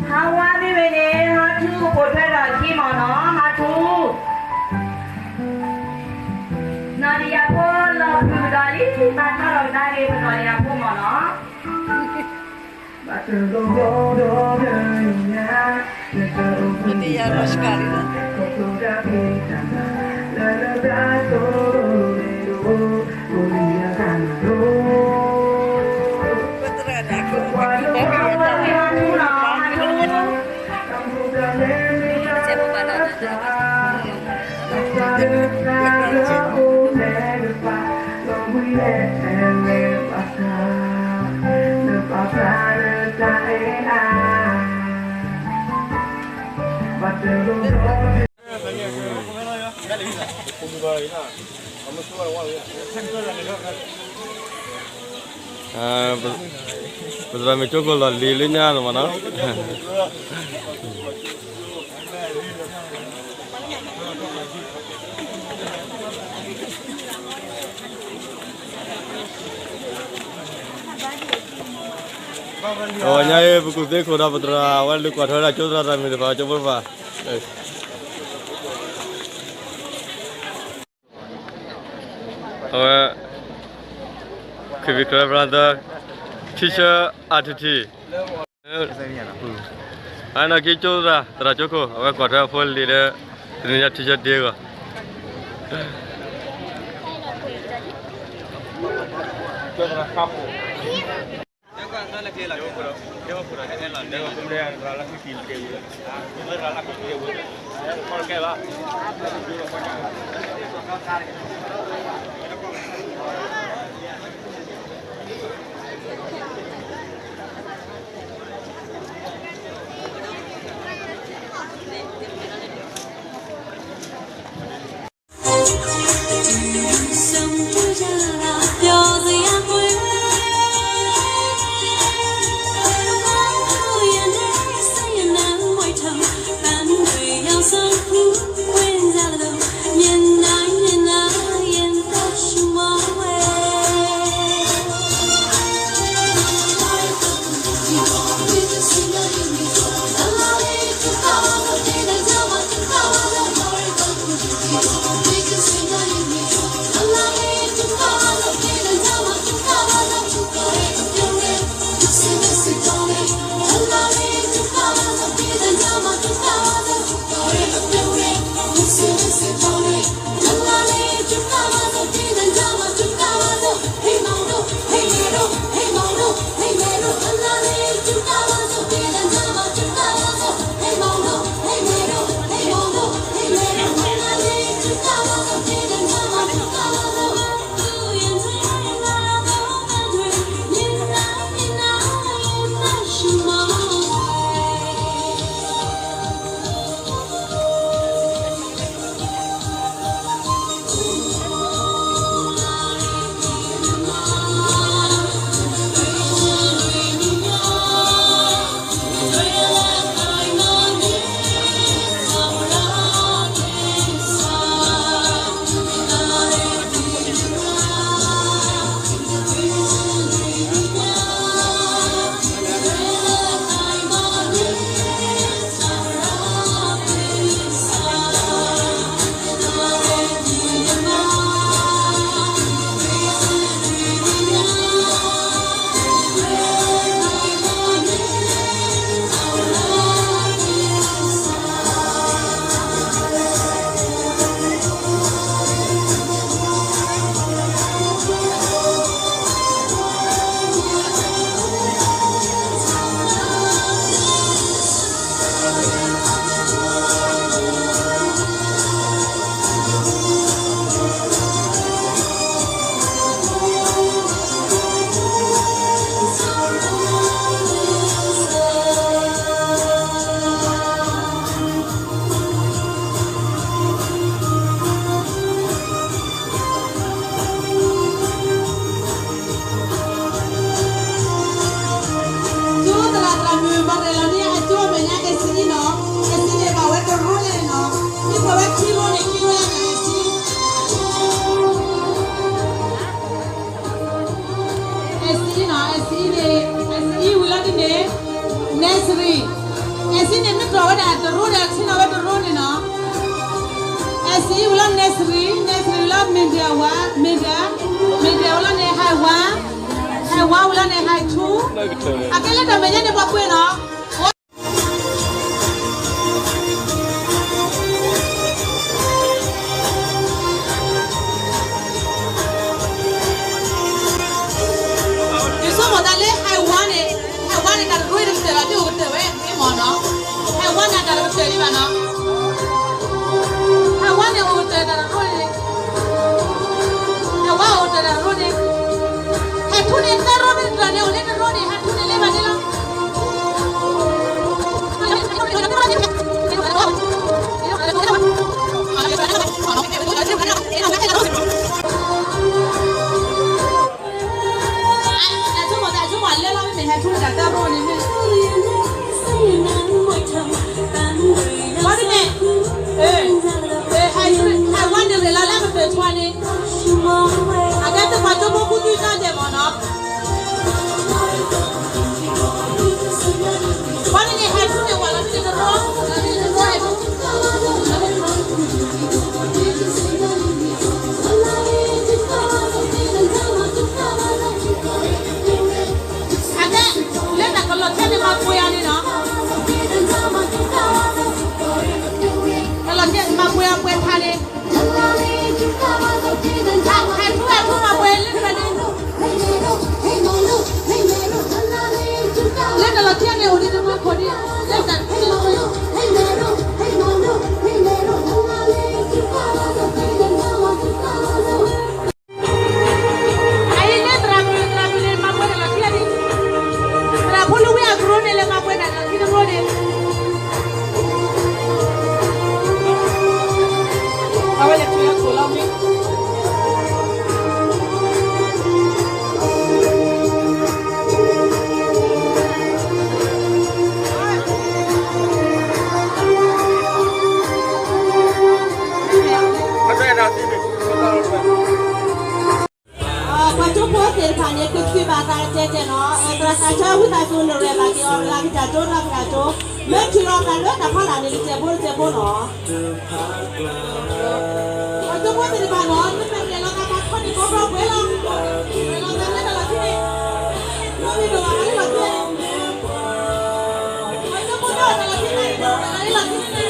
ဟါဝါမ့ၢ်ဝဲန့ၣ် ဟါထူဖိးထွဲဒီးခံမ့ၢ်နီၤ, ဟါထူ, နီၢ်တယၤဖိလီၤဖုးကဒီးလံ, ဘၣ်တၢ်လီၤကဒါက့ၤ ပနီၢ်တယၤဖိမ့ၢ်နီၤ. ပသရၣ်မုၣ်ကၠိခိၣ်လီၢ်လံၤလၢညါလီၤမ့ၢ်နီၤ. အဝဲညါအံၤ ပကူၣ်သ့ခိၣ်ဒီးပသရၣ် အဝဲလူၤကွၢ်ထွဲဒၣ်ကၠိသရၣ်တၢ်မံၤတဖၣ် ကၠိဖိတဖၣ် အဝဲ Kevin Clark brother teacher အထံထံ အနီၢ်ကံကၠိသရၣ် သရၣ်ကၠိခိၣ် အဝဲကွၢ်ထွဲအဖိလံၤဒီး တနံၤညါ teacher day အဂီၢ်. Nursery, အဲၣ်စံန့ၣ် မ့ၢ်တြီဝဲဒၣ်တရိဒီး ဆ့ၣ်နီၤဝဲတရိန့ၣ်နီၤ. အဲၣ်စံဝံၤလီၤ nursery, nursery ဝံၤလီၤ middle one, middle, middle ဝံၤလီၤန့ၣ် high one, high one ဝံၤလီၤန့ၣ် high two. အကဲလၢတၢ်မဲာ်ညါန့ၣ် ပှၤပှ့ၤနီၤ. ယဆိကမိၣ်သးလၢ high one န့ၣ်, high one န့ၣ် တၢ်တရိတကတၢၢ်လီၤ ဒ်အိၣ်ကတၢၢ်ဝဲမ့ၢ်မ့ၢ်နီၤ. high one န့ၣ် တၢ်တကတၢၢ်ဒံးဘၣ်နီၤ. high one န့ၣ် အိၣ်ကတၢၢ်တၢ်တရိန့ၣ်, high one အိၣ်ကတၢၢ်တၢ်တရိန့ၣ်, high two န့ၣ် သၢရိမ့ၢ်တြီန့ၣ် အိၣ်လၢတရိန့ၣ် high two န့ၣ် လၢဘၣ်န့ၣ်လီၤ. အဆိကမိၣ်သး အဆိကမိၣ်လၢလီၤ မ့မ့ၢ် high two န့ၣ် တၢ်သၢရိန့ၣ်မ့ၢ်, ဘၣ်ဒ်န့ၣ်, high one န့ၣ် ရ့ၣ်လီၤလၢကတၢၢ်တခီန့ၣ်, အကဲသုပှၤကၠိဖိကူၣ်သံနီၢ်ဒဲးမ့ၢ်နီၤ. ဘၣ်ဒ်န့ၣ် high two န့ၣ် ဝဲလီၤတ့ၢ်တရိ, လီၤတ့ၢ်တရိ high two. အကဲ, လၢတၢ်ကလီၤထဲန့ၣ်မၤပှဲၤအီၤန့ၣ်နီၤ, ကလီၤထဲမၤပှဲၤအီၤပှဲၤထါန့ၣ်, high two, high two မၤပှဲၤလၢတၢ်န့ၣ်, လၢတၢ်လီၤထဲန့ၣ် အိၣ်ဒံးတမုခိၣ်ဒံး, လၢတၢ် အအံၤလၢသရၣ်မုၣ်, သရၣ်မုၣ်န့ၣ် မၤပှဲၤတၢ်လီၤခံဒံး, သရၣ်ဖိလၢဝံအကရိန့ၣ် လဲၤမၤပှဲၤတၢ်လီၤခံတရိန့ၣ်, အဝဲလဲၤထူလီၤခိၣ်လီၤမ့ၢ် ပှၤကၠိဖိသ့ၣ်တဖၣ်န့ၣ် ကသံၣ်ဘၣ်သးတဲတဲနီၤ, သရၣ်သးဆၢဝံသးစူၤ နရဲၣ်ဘၣ်က့ၤအီၤ တဂၤကစၢ်ကၠိ တဂၤကစၢ်ကၠိ, မ့ၢ်ထံၣ်လီၤသးလၢတၢ်ဖီလာ်န့ၣ် တစဲးဖိတစဲးဖိနီၤ. ပှၤကၠိဖိသ့ၣ်တဖၣ်နီၤ, နမ့ၢ်လဲၤလီၤသးပှၤခီန့ၣ် ကိးဘျီပှဲၤလီၤ, လဲၤလီၤသးလၢတၢ်လီၢ်ခံန့ၣ်, မ့ၢ်ဒိၣ်ဘၣ်လၢလီၢ်ခံန့ၣ်, ပှၤကၠိဖိလၢတၢ်လီၢ်ခံန့ၣ် ဒိၣ်ဘၣ်လၢလီၢ်ခံန့ၣ် ကၠိဖိအါတက့ၢ်လၢပှၤတ့တအိၣ်ဘၣ်, ကၠိ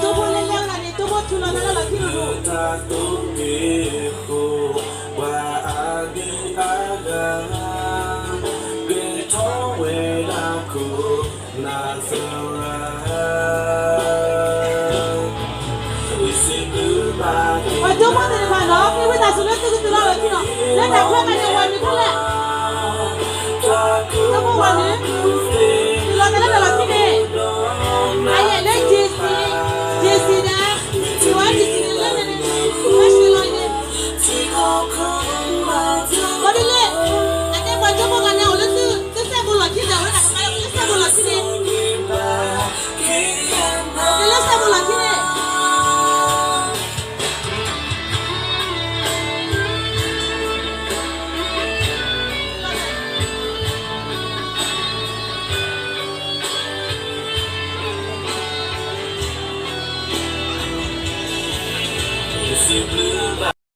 ဖိလဲၤလဲၤဝဲဒၣ်န့ၣ် ကၠိဖိထူလီၤသးလၢလီၢ်ခံတဒူၣ်, ပှၤအါဒံအါဂၤ ကဲထီၣ်ဝဲဒၣ်ခိၣ်နၢ်သရၣ် ပှၤကၠိဖိသ့ၣ်တဖၣ်နီၤ, မ့ၢ်ဝံသးစူၤလၢသုကတုၤလီၤလီၢ်ခံနီၤ, လၢတၢ်ဖျီတၢ်န့ၣ် ဝၤနုာ်ခဲလၢာ်, ကၠိဖိဝၤနုာ်